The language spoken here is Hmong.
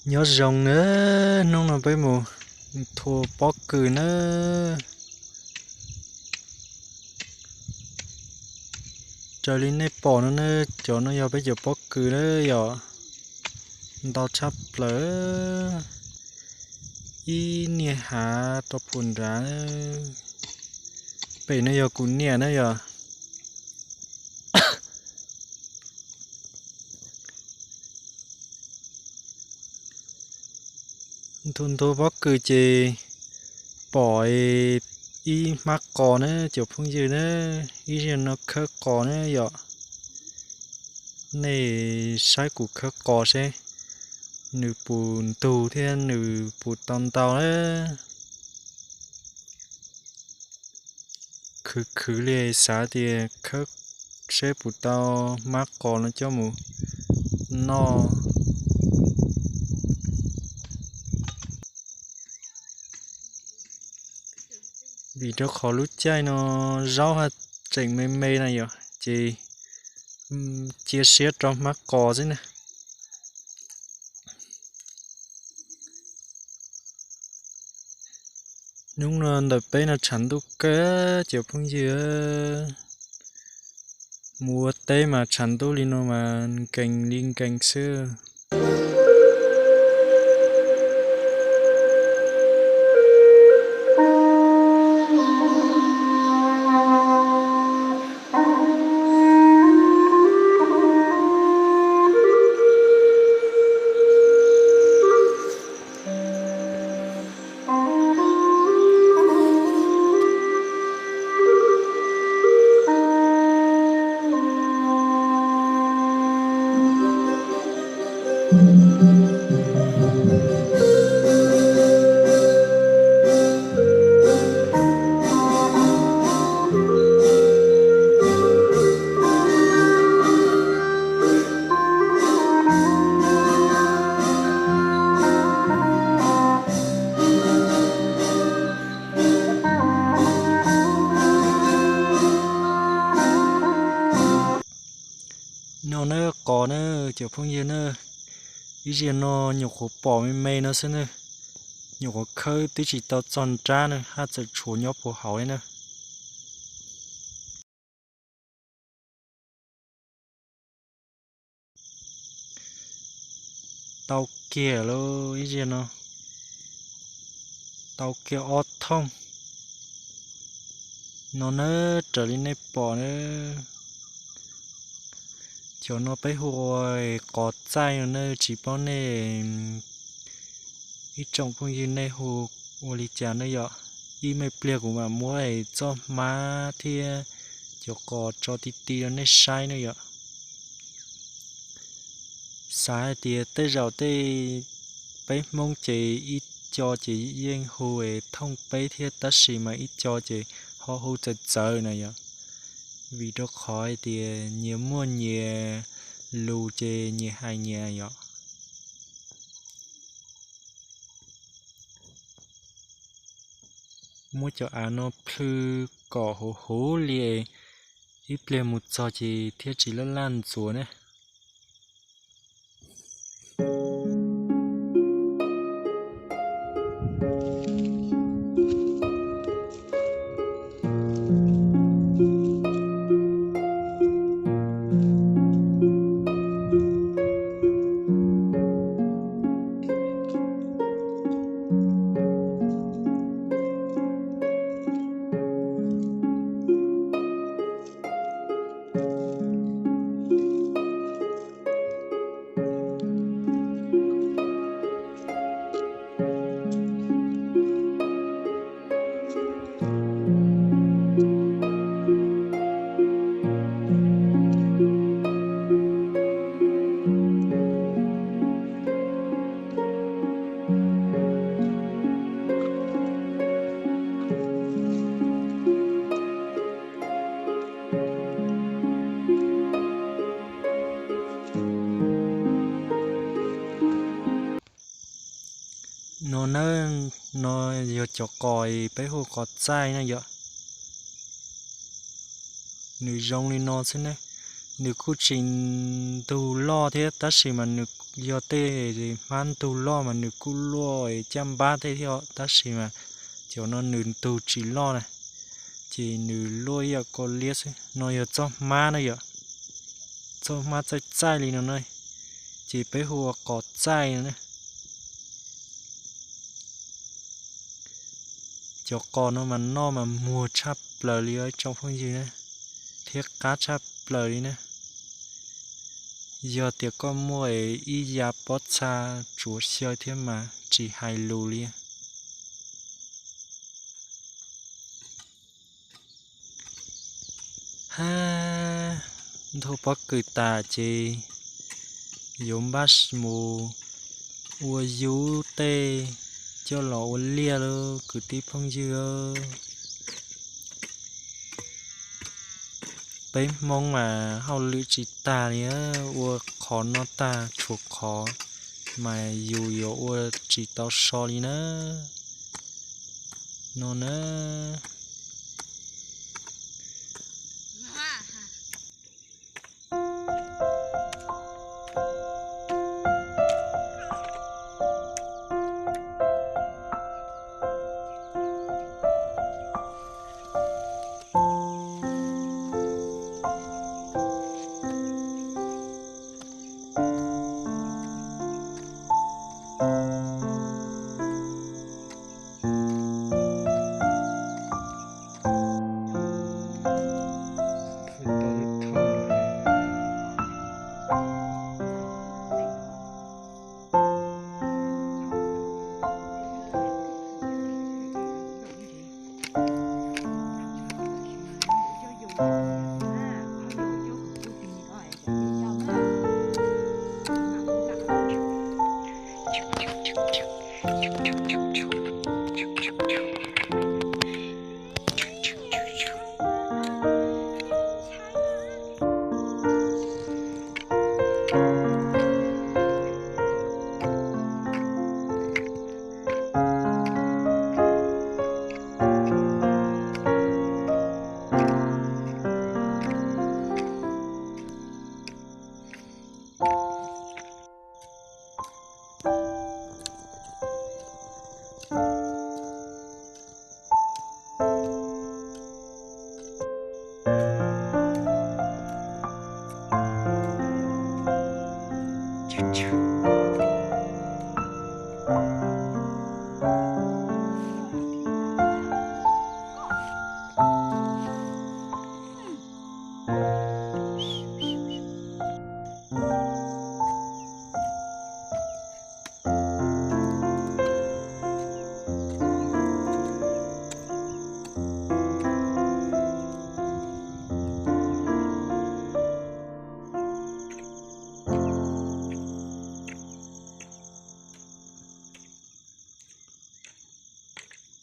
Nyob zoo nawb, hnub no peb mus nthua pob kws nawb. Raws li nej pom no na, cov no yog peb cov pob kws na yom, ntau tshaj plaws. Ib niag hav rau pum nrad, pem no yog kuv niam na yom. Nthua nthua pob kws ces pom ib hmab qos na cov phooj ywg na, ib zaug no khawb qos na yom. Nej saib kuv khawb qos seb nws puas ntug thiab nws puas tau ntau na. Khwv khwv li xav tias khawb seb puas tau hmab qos no coj mus noj. Vim rau qhov lub caij no zaub haj tseem me me na yom, ces cia siab rau hmab qos xwb na. Hnub no ntawm peb no tshav ntuj kawg cov phooj ywg, mus ua teb mas tshav ntuj li no mas nkees li nkees xwb. No na qos na cov phooj ywg na, ib zaug no nyuam qhuav pom me me no xwb na, nyuam qhuav khawb twb tsis tau txog nrab na haj txawm tshuav nyob puag hauv li na. Tau kiag lawm ib zaug no, tau kiag ob thooj no na, raws li nej pom na. Cov no peb hu ua qos txaij no na, tsis paub nej ib tsoom phooj ywg nej hu ua li cas na yom. Ib me pliag kuv mam muab txoj hmab thiab cov qos tso ti ti rau nej saib na yom. Xav hais tias tej zaum tej peb Hmoob ces ib co ces yeej hu thooj peb thiab, tab sis mas ib co ces ho hu txawv txawv na yom. Vim rau qhov hais tias nyias muaj nyias lus ces nyias hais nyias yom. Muab cov av no plhws kom huv huv li, ib pliag mus txog ces thiaj tsis laj laj ntxuav na. No na, no yog cov qos peb hu qos txaij na yom. Nws zoo li no xwb ne, nws kuj tsis ntug loj thiab tab sis mas nws yog tej hmab ntug loj mas nws kuj luaj caj npab tej thiab, tab sis mas cov no nws ntug tsis loj na, ces nws luaj ib yam koj liab xwb. No yog txoj hmab na yom, txoj hmab txaij txaij li no na, ces peb hu ua qos txaij no na. Cov qos no mas noj mas muag tshaj plaws li os ib tsoom phooj ywg na, thiab qab tshaj plaws li na. Yog tias koj muaj ib yav pob txha tsuav xyaw thiab mas tsis hais lus li. Hab, nthuav pob kws tas ces yuav npaj mus ua yub tej coj los ua liaj lawm kwv tij phooj ywg. Peb Hmoob mas hauj lwm tsis tag li, ua qhov no tag tshuav qhov mas yus yuav ua tsis tau so li na. No na.